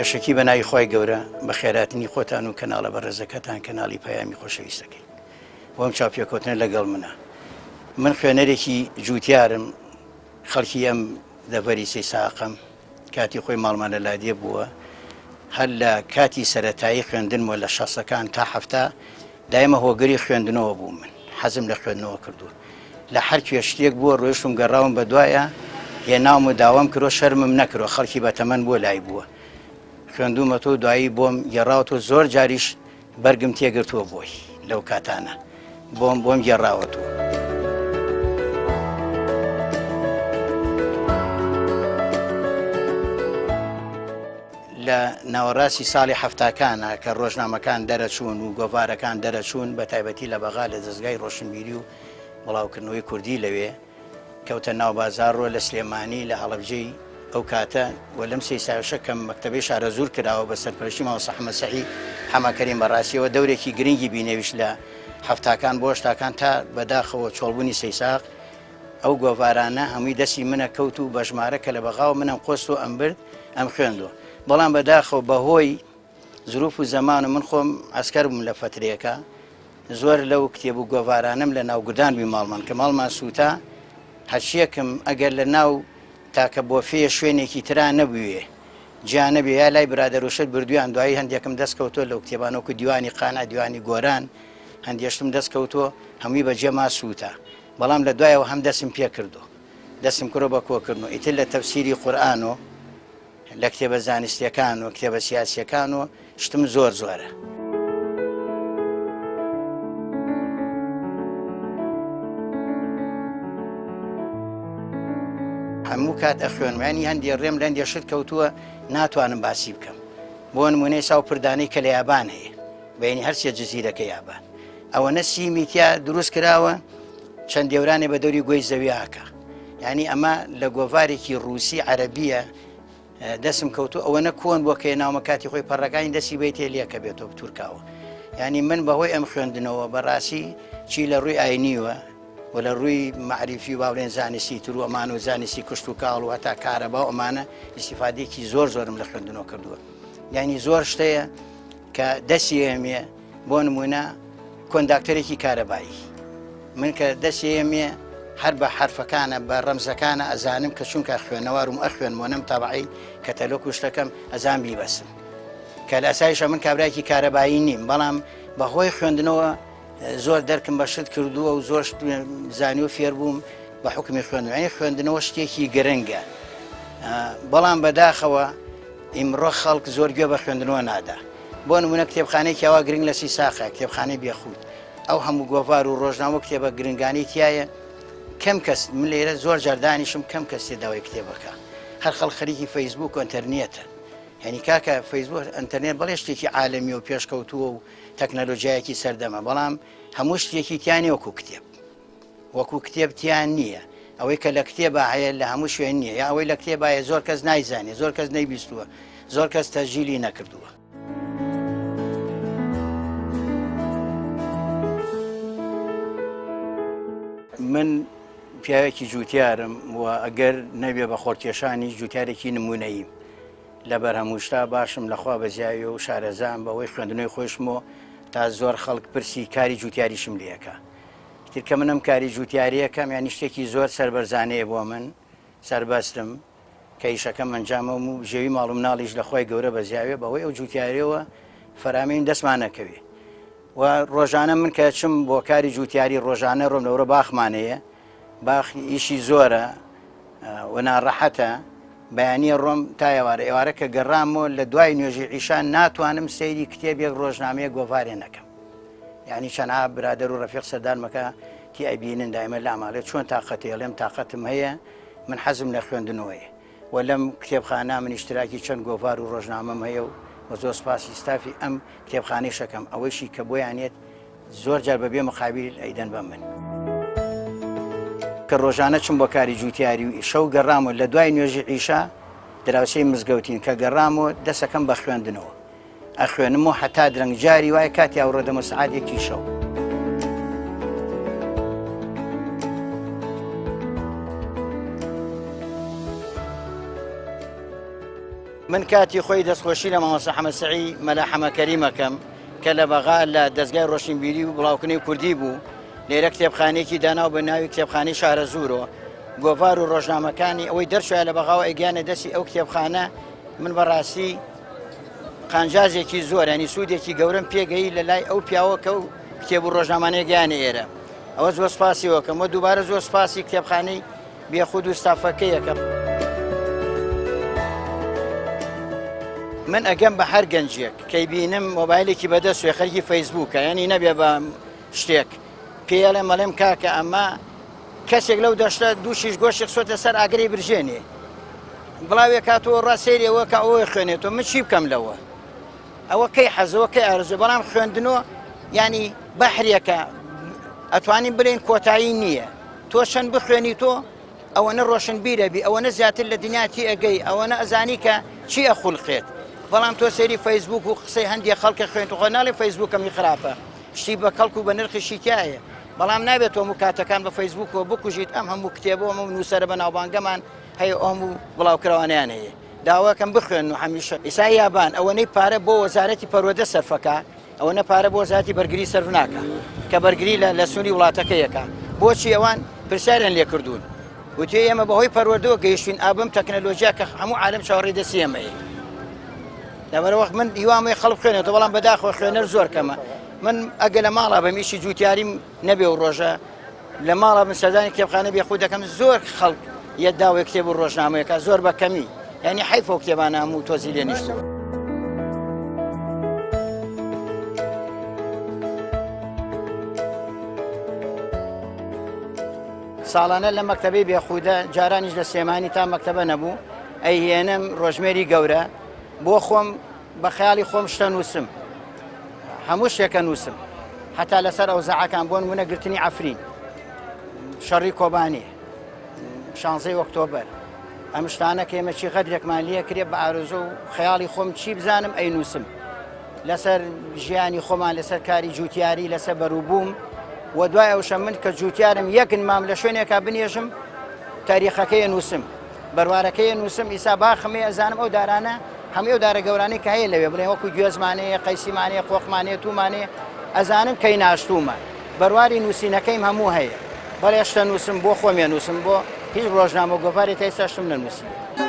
پێشەکی بە ناوی خوای گەورە بەخێراتنی خۆتان و کەناڵە بەڕێزەکەتان کەناڵی پەیامی خۆشەویستەکەی بۆ ئەم چاوپێکەوتنە لەگەڵ منە. من خوێنەرێکی جووتیارم، خەڵکی ئەم دەڤەری سەیساقم، کاتی خۆی ماڵمان لە لادێ بووە. هەر لە کاتی سەرەتایی خوێندنمەوە لە شەستەکان تا حەفتا دایمە هۆگری خوێندنەوە بووم من حەزم لە خوێندنەوە کردووە. لە هەر کوێ شتێک بووە ڕۆیشتم گەڕاوم بە دوایە هێناوم و داوام کرۆ شەرمم نەکرۆ خەڵکی بەتەمەن بووە لای بووە خوێندوومەتەوە دوایی بۆم گێڕاوەتەوە زۆر جاریش بەرگم تێگرتووە بۆی لەو کاتانە بۆم بۆم گێڕاوەتەوە. لە ناوەڕاستی ساڵی حەفتاکانە کە ڕۆژنامەکان دەرەچوون و گۆڤارەکان دەرەچوون بە تایبەتی لە بەغا لە دەزگای ڕۆشنبیری و بڵاوکردنەوەی کوردی لەوێ کەوتە ناو بازاڕ و لە سلێمانی لە هەڵەبجەی ئەو کاتە و لەم سەیسایەشە کە مەکتەبەی شارەزوور کراوە بە سەرپەرشتی مامۆستا حەمە سەعی حەمە کەریم بەڕاستیەوە دەورێکی گرنگی بینەویش لە حەفتاکان بۆ هەشتاکان تا بەداخەوە چۆڵبوونی سەیساق ئەو گۆڤارانە هەمووی دەستی منە کەوت و بەژمارە کە لە بەغاوە منم قۆست و ئەم برد ئەم خوێندوە بەڵام بەداخەوە بەهۆی زروف و زەمان و من خۆم عەسکەر بووم لە فەترەیەکا زۆر لەو کتێب و گۆڤارانەم لە ناوگردان بووی ماڵمان کە ماڵمان سووتا هەرچیەکم ئەگەر لە ناو تاکە بۆفێ شوێنێکی ترا نەبووێ جیا نەبێ یا لای برادەروشت بردویان دوایی هەندێکم دەست کەوتووە لەو کتێبانە وەکو دیوانی قانع دیوانی گۆران هەندێشتم دەست کەوتووە هەمووی بەجێ ما سووتا بەڵام لە دوایەوە هەم دەستم پێ کردو دەستم کرۆ بە کۆکردن و ئیتر لە تەفسیری قورئان و لە کتێبە زانستیەکان و کتێبە سیاسیەکان و شتم زۆر زۆرە. هەموو کات ئەخوێنم ینی هەندێ ڕێم لە هەندێ شت کەوتووە ناتوانم باسی بکەم بۆ نمونەی ساو پردانەی کە لە یابان هەیە بینی هەرسێ جززیرەکە یابان ئەوەنە سیمی تیا دروست کراوە چەند دێورانێ بە دەوری گۆی زەویاکە یانی ئەمە لە گۆڤارێکی ڕووسی عەرەبیە دەسم کەوتو ئەوەنە کۆن بۆ کە ناومە کاتی خۆی پەڕەکانی دەستی بیتێ لێکە بێتەوە تورکاوە ینی من بەهۆی ئەم خوێندنەوە بەڕاستی چی لە ڕووی ئاینیوە و لە ڕووی معریفی و باڵێن زانستی تر و ئەمان و زانستی کشت و کاڵ و هەتا کارەبا و ئەمانە ئیسیفادێکی زۆر زۆرم لە خوێندنەوە کردووە یعنی زۆر شتەیە کە دەستی ئێمێ بۆ نمونە کۆنداکتەرێکی کارەبایی من کە دەسێمێ هەر بە حرفەکانە بە ڕەمزەکانە ئەزانم کە چونکە خوێنەوارم ئەخوێنمەوە نەم تابعی کەتەلۆک و شتەکەم ئەزان بیبەسم کە لە ئەسایشە من کابراکی کارەبایی نیم بەڵام بەهۆی خوێندنەوە زۆر دەرکم بە شت کردووە و زۆر زانی و فێر بووم بە حکمی خوێندنەوەی خوێندنەوە شتێکی گرنگە بەڵام بەداخەوە ئیمڕۆ خەڵک زۆر گوێ بە خوێندنەوە نادا بۆ نمونە کتێبخانەیەکی ئاوا گرنگ لە سیساقە، کتێبخانەی بێخوود، ئەو هەموو گۆڤار و ڕۆژنامە و کتێبە گرنگانەی تیایە، کەم کەس، من لێرە زۆر جار دانیشم کەم کەس تێ داوای کتێبەکە، هەر خەڵک خەریکی فەیسبووک و ئەنتەرنێتە. یانی کاکە فەیسبووک ئەنتەرنێت بەڵێ شتێکی عالەمیە و پێشکەوتووە و تەکنەلۆژیایەکی سەردەمە، بەڵام هەموو شتێکی تیا نیە وەکوو کتێب. وەکوو کتێب تیا نییە. ئەوەی کە لە کتێبا هەیە لە هەموو شوێن نییە، یا ئەوەی لە کتێبا هەیە زۆر کەس نایزانێ، زۆر کەس نەیبیستووە، زۆر کەس تەسجیلی نەکردووە. من پیاوێکی جووتیارم و ئەگەر نەبێ بە خۆرکێشانی جووتیارێکی نموونەییم. لەبەر هەموو شتا باشم لە خوا بەزیاوی و شارەزام بەوەی خوێندنەوەی خۆیشم و تا زۆر خەڵک پرسی کاری جووتیاریشم لێ ئەکا. ئیتر کە من ئەم کاری جووتیارییەکەم یانی شتێکی زۆر سەربەرزانەیە بۆ من، سەربەستم. کە ئیشەکەم ئەنجامەوم و بژێوی ماڵ و مناڵیش لە خوای گەورە بەزیاوێ بەهۆی ئەو جوتیاریەوە فەرامین دەستمان نەکەوێ و ڕۆژانە من کە چم بۆ کاری جوتیاری ڕۆژانە ڕۆم لەورە باخمانەیە باخ ئیشی زۆرە و ناڕەحەتە بەیانیە ڕۆم تا ئێوارە ئێوارە کە گەڕامەوە لە دوای نوێژی عیشان ناتوانم سەیری کتێبێک ڕۆژنامەیە گۆڤارێ نەکەم یعنی چەنها برادەر و ڕەفیق سەردانمەکە تی ئەبینن دایمە لاماڵێ چۆن تاقەتی ئەڵێم تاقەتم هەیە من حەزم لە خوێندنەوەیە و لەم کتێبخانە من ئیشتراکی چەند گۆڤار و ڕۆژنامەم هەیە و و زۆر سپاسی ستافی ئەم کتێبخانەیش ئەکەم ئەوەیشی کە بۆیان یەت زۆر جار بەبێ مقابیل ئەیدەن بە من. کە ڕۆژانە چم بۆ کاری جووتیاری و شەو گەڕام و لە دوای نوێژی عیشا دراوسێی مزگەوتین کە گەڕام و دەسەکەم بە خوێندنەوە ئەخوێنم و هەتا درەنگ جاری وایە کاتی ئاوڕۆ دەمە سەعات یەکی شەو. من کاتی خۆی دەستخۆشی لە مامۆستا حەمە سەعی مەلا حەمە کەریم ئەکەم کە لە بەغا لە دەزگای ڕۆشنبیری و بڵاوکردنەوەی کوردی بوو لێرە کتێبخانەیەکی داناو بە ناوی کتێبخانەی شارەزوورۆ گۆڤار و ڕۆژنامەکانی ئەوەی دەرچوە لە بەغاوە ئەیگەیانە دەستی ئەو کتێبخانە من بەڕاستی قانجازێکی زۆر ینی سوودێکی گەورەم پێگەی لە لای ئەو پیاوە کە و کتێب و ڕۆژنامانەیە گەیانە ئێرە ئەوە زۆر سپاسی وەکەم و دووبارە زۆر سپاسی کتێبخانەی بێخود و ستافەکەی ئەکەم. من ئەگەم بە هەر گەنجێک کەی بینم مۆبایلێکی بەدەست وێ خەریکی فەیسبووکە یعنی نەبێ بە شتێک پێڵێم ئەڵێم کاکە ئەمە کەسێک لەو دەشتە دووشیش گۆشی خسۆتە سەر ئاگری برژێنێ بڵاوێ کاتەوە ڕا سەیری ئەوە کە ئەوەی خوێنێتەوە من چی بکەم لەوە ئەوە کەی حەزەوە کەی ئارزوە بەڵام خوێندنەوە ینی بەحرێکە ئەتوانین بلێن کۆتایی نییە تۆ چەند بخوێنی تۆ ئەوەنە ڕۆشنبیرە بی ئەوەنە زیاتر لە دنیا تی ئەگەی ئەوەنە ئەزانی کە چی ئەخولقێت بەڵام تۆ سەیری فەیسبوک و قسەی هەندێک خەڵکە خوێن خۆ ناڵێ فەیسبوکەمی خراپە شتی بە کەڵک و بە نرخیشی تایە بەڵام نابێت تۆ هەموو کاتەکان بە فەیسبوکەوە بکوژیت ئەم هەموو کتێبە و هەموو نووسەرە بەناوبانگەمان هەیە ئەو هەموو بڵاوکراوانیان هەیە داواکەم بخوێن و هەمیشە ئیسا یابان ئەوەنەی پارە بۆ وەزارەتی پەروەردە سەرفەکە ئەوەنە پارە بۆ وەزارەتی بەرگری سەرف ناکا کە بەرگری لە لە سنووری وڵاتەکەی ئەکا بۆچی ئەوان پرسیاریان لێ کردوون وتی ئێمە بەهۆی پەروەردەوە گەیشتین ئابم تەکنەلۆژیا کە هەموو عالم چاوەڕێی دەستی ئێمەیە لەبەر وەخت من هیوام هەیە خەڵک خوێنێتەوە بەڵام بەداخەوە خوێنەر زۆر کەمە من ئەگە لە ماڵا بم ئیشی جوتیاریم نەبێ و ڕۆژە لە ماڵا بم سەردانی کتێبخانە بێخود دەکەم زۆر خەڵک یە داوای کتێب و ڕۆژنامەیەکە زۆر بە کەمی یعنی حەیف ئەو کتێبانە هەموو تۆزی لێ نیشتووە. ساڵانە لە مەکتەبەی بێخودە جارانیش لە سلێمانی تا مەکتەبە نەبوو ئەیهێنم ڕۆژمێری گەورە بۆ خۆم بە خەیاڵی خۆم شتە نووسم هەموو شتێکە نووسم هەتا لەسەر ئەوزاعەکان بۆ نمونە گرتنی عەفرین شەڕی کۆبانی شانزەی ئۆکتۆبەر ئەم شتانە کە ئێمە چی غەدرێکمان لێ کرێ بە ئارەزوو و خەیاڵی خۆم چی بزانم ئەینووسم لەسەر ژیانی خۆمان لەسەر کاری جوتیاری لەسەر بەروبووم و دوای ئەوشە من کە جوتیارم یەکن مام لە شوێنێکا بنێژم تاریخەکەی نووسم بەروارەکەی نووسم ئیسا باخم هەیە ئەزانم ئەو دارانە هەموو ئەو دارە گەورانەی کە هەیە لەوێ بڵێن وەکو گوێزمانەیە قەیسیمانەیە قۆقمانەیە تومانەیە ئەزانم کەی ناشتوومە بەرواری نووسینەکەیم هەموو هەیە بەڵێ شتە نووسم بۆ خۆمێ نووسم بۆ هیچ ڕۆژنامە و گۆڤارێ تا ئێستا شتم نەنووسیوە.